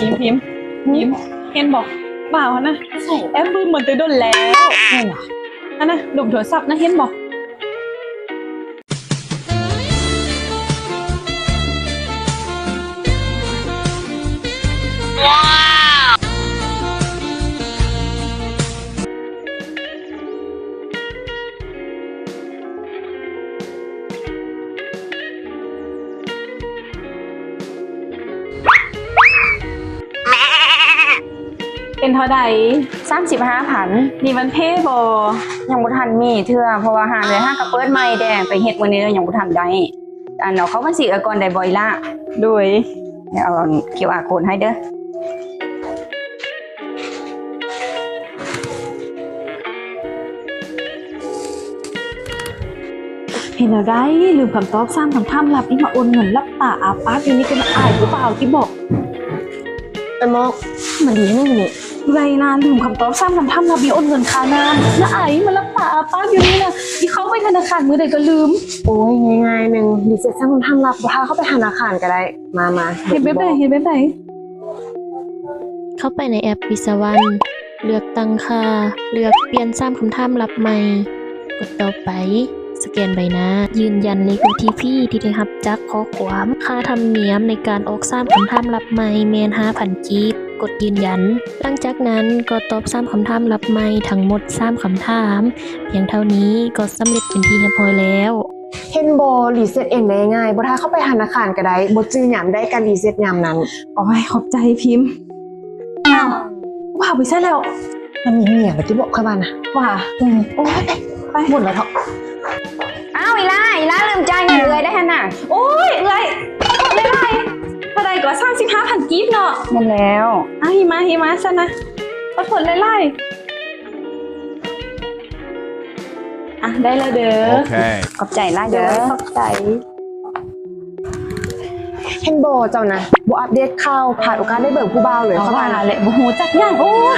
ພິມ ພິມ ເຫັນບໍ່? ບ່າວຫັ້ນນະ ແອບບຶ້ມມັນແຕ່ດົນແລ້ວ. ເຫັນຫວາ? ຫັ້ນນະ ຫຼຸມໂທລະສັບນະ ເຫັນບໍ່? ເປັນເທົ່າໃດ? ສາມສິບຫ້າພັນ. ມີວັນເພບໍ່? ຍັງບໍ່ທັນມີເທື່ອ ເພາະວ່າຮ້ານເອື້ອຍຫາກໍເປີດໃໝ່ແດ່ ໄປເຮັດມື້ນີ້ແລ້ວຍັງບໍ່ທັນໄດ້. ອັນ ເອົາເຂົ້າບັນຊີເອື້ອຍກ່ອນໄດ້ບໍ່ອີ່ຫຼ້າ? ໂດຍ. ດຽວເອົາ QR code ໃຫ້ເດີ້. ເຮັດແນວໃດລືມຄຳຕອບສາມຄຳຖາມລັບນີ້ ມາໂອນເງິນຫຼັບຕາອ້າປາກຢູ່ນີ້ ເປັນອາຍຜູ້ບ່າວຕິບໍ? ເອີ ໝອກ ມັນດີແນວນີ້ ເອື້ອຍນະ ລືມຄຳຕອບສາມຄຳຖາມລັບນີ້ ໂອນເງິນຄ່ານ້ຳ ລະອາຍມາຫຼັບຕາອ້າປາກຢູ່ນີ້ນະ ອີເຂົ້າໄປທະນາຄານມື້ໃດກໍລືມ. ໂອ້ຍ ງ່າຍໆໜຶ່ງ ຣີເຊັດສາມຄຳຖາມລັບ ບໍ່ຖ້າເຂົ້າໄປທະນາຄານກໍໄດ້. ມາໆ ເຮັດແບບໃດ? ເຮັດແບບໃດ? ເຂົ້າໄປໃນແອັບວິສະວັນ ເລືອກຕັ້ງຄ່າ ເລືອກປ່ຽນສາມຄຳຖາມລັບໃໝ່, ກົດຕໍ່ໄປ, ສະແກນໃບໜ້າ, ຢືນຢັນເລກໂອທີພີທີ່ໄດ້ຮັບຈາກຂໍ້ຄວາມ. ຄ່າທຳນຽມໃນການອອກສາມຄຳຖາມລັບໃໝ່ແມ່ນຫ້າພັນກີບ, ກົດຢືນຢັນ. ຫຼັງຈາກນັ້ນກໍຕອບສາມຄຳຖາມລັບໃໝ່ທັງໝົດສາມຄຳຖາມ. ພຽງເທົ່ານີ້ກໍສຳເລັດເປັນທີ່ຮຽບຮ້ອຍແລ້ວ. ເຫັນບໍ່ ຣີເຊັດເອງໄດ້ງ່າຍ ບໍ່ຖ້າເຂົ້າໄປທະນາຄານກໍໄດ້ ບໍ່ຈື່ຍາມໃດກໍຣີເຊັດຍາມນັ້ນ. ໂອ້ຍ ຂອບໃຈພິມ. ອ້າວ ບ່າວໄປໃສແລ້ວ? ມັນມີເມຍແລ້ວຕິ ບອກຂ້ອຍວ່ານະ. ວ່າ ອືມ ໂອ້ຍ ໄປ ໝົດແລ້ວເທາະ. ອ້າວ ອີ່ຫຼ້າ ອີ່ຫຼ້າລືມຈ່າຍເງິນເອື້ອຍໄດ້ຫັ້ນນະ. ໂອ້ຍ ເອື້ອຍ ຂອບໃຈຫຼາຍ. ເທົ່າໃດກໍ? ສາມສິບຫ້າພັນກີບເນາະ. ແມ່ນແລ້ວ. ອ່າ ຫິມາ ຫິມາຊັ້ນນະ. ຂອບໃຈຫຼາຍໆ. ອ່ະ ໄດ້ແລ້ວເດີ້. ໂອເຄ ຂອບໃຈຫຼາຍເດີ້. ຂອບໃຈ. ເຫັນບໍ່ເຈົ້ານະ ບໍ່ອັບເດດຂ່າວ ພາດໂອກາດໄດ້ເບີຜູ້ບ່າວເລີຍ. ເຂົາວ່າແຫຼະ ບໍ່ຮູ້ຈັກຫຍັງ. ໂອ້ຍ.